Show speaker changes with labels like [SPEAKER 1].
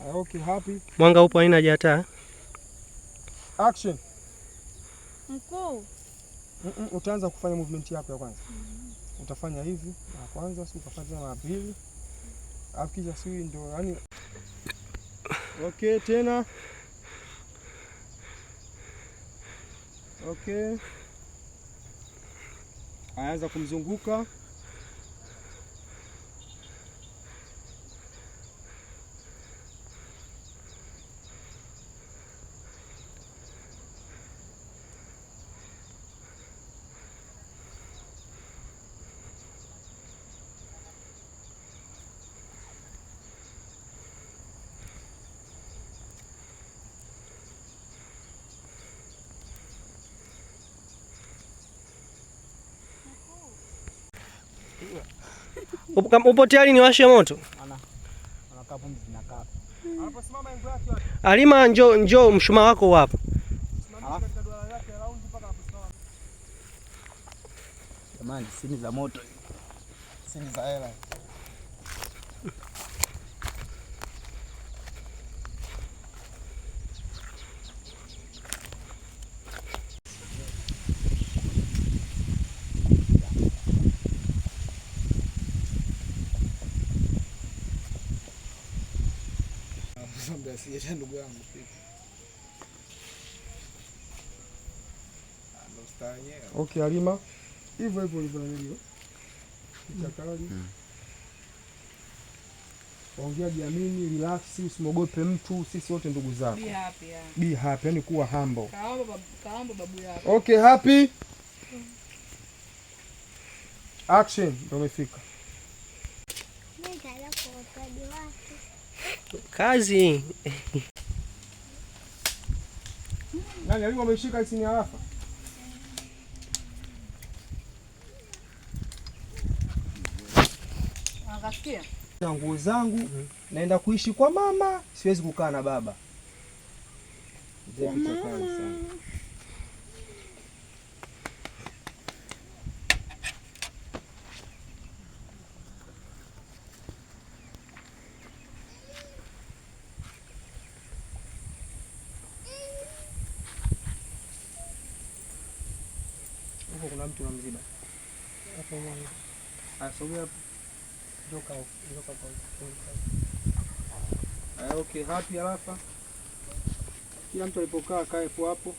[SPEAKER 1] Okay, happy.
[SPEAKER 2] Mwanga upo, haina haja ya taa.
[SPEAKER 1] Action.
[SPEAKER 3] Mkuu.
[SPEAKER 1] Utaanza kufanya movement yako ya kwanza. Utafanya hivi mara kwanza, si utafanya tena mara pili. Alafu kisha si ndio yani. Okay, tena. Okay. Anaanza kumzunguka.
[SPEAKER 2] Upo tayari niwashe moto? Alima, njoo njoo, mshumaa wako wapo.
[SPEAKER 4] Jamani, sini za moto.
[SPEAKER 1] Sini za hela. Ndugu yangu okay, Halima, hivyo hivyo ulivyonanilio picha kali. Ongea, jiamini, relax, usimwogope mtu, sisi wote ndugu zako.
[SPEAKER 3] Be happy, yeah.
[SPEAKER 1] Be happy, yani kuwa humble.
[SPEAKER 3] Kaomba babu yako.
[SPEAKER 1] Okay, happy. Action, ndio umefika.
[SPEAKER 2] Kazi.
[SPEAKER 1] Nani alikuwa ameshika hizi nyarafa?
[SPEAKER 3] Akasikia?
[SPEAKER 1] Nguo zangu naenda kuishi kwa mama, siwezi kukaa na baba. Mzee, picha kali sana. Huko kuna mtu namziba.
[SPEAKER 2] Hapo mwanzo.
[SPEAKER 1] Asogea hapo.
[SPEAKER 2] Njoka njoka kwa.
[SPEAKER 1] Aya, okay, happy halafa. Kila mtu alipokaa kae hapo hapo.